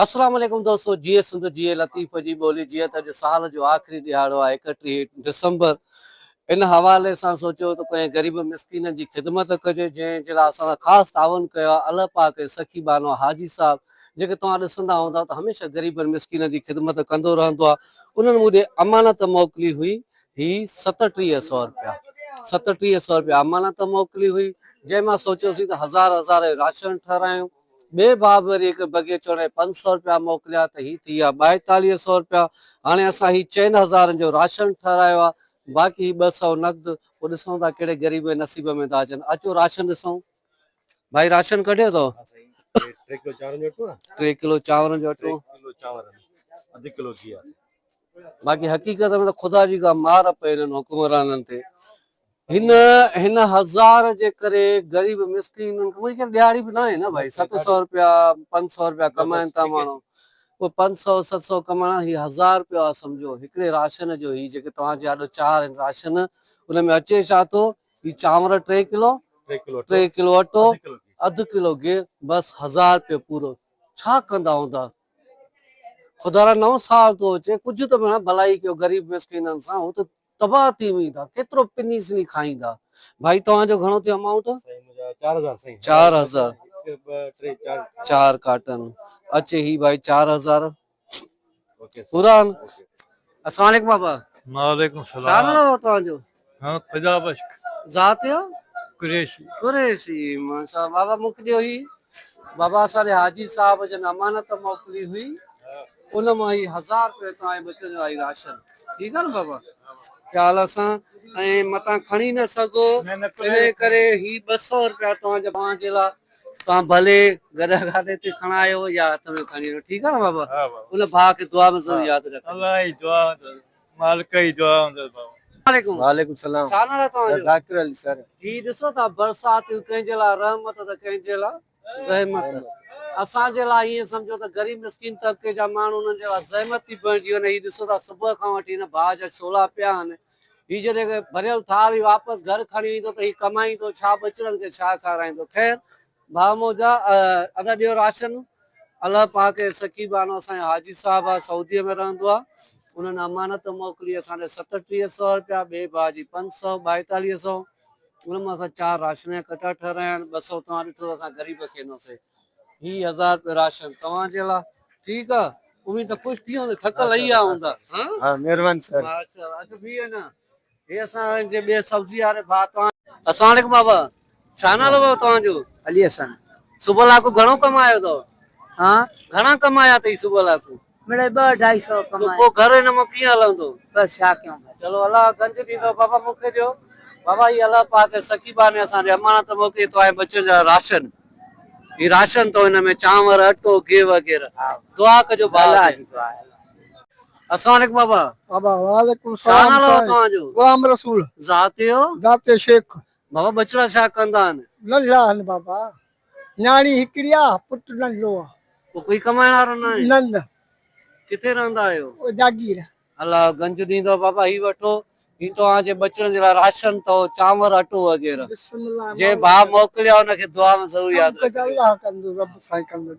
السلام عليڪم دوستو جيئي سنڌ جيئي لطيف جي ٻولي جيئن ته اڄ سال جو آخري ڏهاڙو آهي 31 ڊسمبر ان حوالي سان سوچيو ته ڪنهن غريب مسڪينن جي خدمت ڪجي جنهن جي لاء اسان سان خاص تعاون ڪيو آهي الله پاڪ جي سخي ٻانهو حاجي صاحب جيڪي توهان ڏسندا هوندا ته هميشه غريبن مسڪينن جي خدمت ڪندو رهندو آهي انهن مون ڏي امانت موڪلي هئي هي 37 سئو رپيا 37 سئو رپيا امانت موڪلي هئي جنهن مان سوچيوسين ته هزار هزار جو راشن ٺهرايون ٻئي ڀاء به وري هڪ بگي چوڻ جي 500 رپيا موڪليا ته هي ٿي ويا 42 سئو رپيا. هاڻي اسان هي چئن هزارن جو راشن ٺهرايو آهي، باقي هي 200 نقد، پوء ڏسون ٿا ڪهڙي غريب جي نصيب ۾ ٿا اچن. اچو راشن ڏسون. ڀائي راشن ڪڍيو اٿو؟ ها سائين، 3 ڪلو چانورن جو اٽو آهي. 3 ڪلو چانورن جو اٽو. 3 ڪلو چانور اڌ ڪلو گيهه آهي. باقي حقيقت ۾ ته خدا جي ڪا مار پئي انهن حڪمرانن تي. هن هن هزار جي ڪري غريب مسڪين انهن کي منهنجي خيال ڏهاڙي به ناهي نه ڀائي 700 روپيا 500 روپيا ڪمائن ٿا ماڻهو پوء 500 700 ڪمائڻ هي هزار روپيو آ سمجهو هڪڙي راشن جو هي جيڪي توهان جي آڏو چار آهن راشن ان ۾ اچي ڇا ٿو هي چانور 3 ڪلو 3 ڪلو اٽو اڌ ڪلو گيهه بس هزار روپيو پورو ڇا ڪندا هوندا خدا را نئون سال ٿو اچي ڪجهه ته ڀيڻا ڀلائي ڪيو غريب مسڪينن سان هو ته تباهه ٿي ويندا ڪيترو پني سني کائيندا. ڀائي توهان جو گهڻو ٿيو امائونٽ؟ سائين منهنجا 4000 سائين. 4000. 1 2 3 4. چار ڪارٽن اچي هي ڀائي 4000 پورا آهن. السلام عليڪم بابا. وعليڪم السلام. ڇا نالو آهي توهان جو؟ ها خدا بخش. ذات جو؟ قريشي. قريشي ماشاءالله بابا مون کي ڏيو هي بابا اسان جي حاجي صاحب جن امانت موڪلي هئي ان مان هي 1000 روپيه توهان جي ٻچن جو آهي راشن. ٺيڪ آ نه بابا خيال سان ۽ متان کڻي نه سگهو انهي ڪري هي 200 روپيا توهان جا توهان جي لاء توهان ڀلي گڏهه گاڏي تي کڻايو يا هٿ ۾ کڻي وڃو ٺيڪ آ نه بابا ان ڀاء کي دعا ۾ ضرور ياد رکجو. الله جي دعا هوندس مالڪ جي دعا هوندس بابا. عليڪم. وعليڪم السلام. ڇا نالو آ توهان جو؟ ذاڪر علي سر. هي ڏسو ٿا برسات ڪنهن جي لاء رحمت ته ڪنهن جي لاء زحمت اسان جي لاء ائين سمجهو ته غريب مسڪين طبقي جا ماڻهو انهن جي لاء زحمت ٿي بڻجي وڃي هي ڏسو ٿا صبح کان وٺي هن باهه جا شعلا پيا آهن هي جڏهن ڀريل ٿالهه هي واپس گهر کڻي ايندو ته هي ڪمائيندو ڇا ٻچڙن کي ڇا کارائيندو خير ڀاء منهنجا ادا ڏيو راشن الله پاڪ سخي بانو اسان جو حاجي صاحب آهي سعودي ۾ رهندو آهي انهن امانت موڪلي اسان ڏي 37 سو روپيا ٻئي ڀاء جي 542 سو ان مان اسان چار راشن جا ڪٽا ٺهرايا آهن، 200 توهان ڏٺو ته اسان غريب کي ڏنوسين، هي 1000 روپيو راشن توهان جي لاء، ٺيڪ آ، اميد ته خوش ٿي ويا ٿڪ لهي ويا هوندا. ها مهرباني سر. ماشاءالله اچو بيهه اڃا هي اسان جي ٻئي سبزي واري ڀاء توهان. السلام عليڪم بابا ڇا نالو بابا توهان جو؟ علي حسن. صبح لاڪو گهڻو ڪمايو اٿو؟ ها. گهڻا ڪمايا اٿئي صبح لاڪو؟ مڙئي ٻه اڍائي سئو ڪمائي. پوء گهر هن مان ڪيئن هلندو؟ بس ڇا ڪيون ڀلا. چلو الله گنج ڏيندو بابا مون کي ڏيو. بابا هي الله پاڪ سخي ٻانهي اسان ڏي امانت موڪلي تو ۽ ٻچن جا راشن. هي راشن تو هن ۾ چانور اٽو گيهه وغيره. دعا ڪجو ڀاء الله کي. جي دعا آهي. السلام عليڪم بابا. بابا وعليڪم ڇا السلام نالو سائين. توهان جو؟ غلام رسول. ذات جو؟ ذات شيخ. بابا ٻچڙا ڇا ڪندا آهن؟ ننڍڙا آهن بابا. نياڻي هڪڙي آ، پٽ ننڍڙو آ. پوء ڪوئي ڪمائڻ وارو ناهي؟ نه نه. ڪٿي رهندا آهيو؟ جاگير. الله گنج ڏيندو بابا هي وٺو هي توهان جي ٻچڙن جي لاء راشن اٿو چانور اٽو وغيره بسم الله جنهن ڀاء موڪليو آهي ان کي دعا ۾ ضرور ياد رکجو. الله ڪندو رب سائين ڪندو.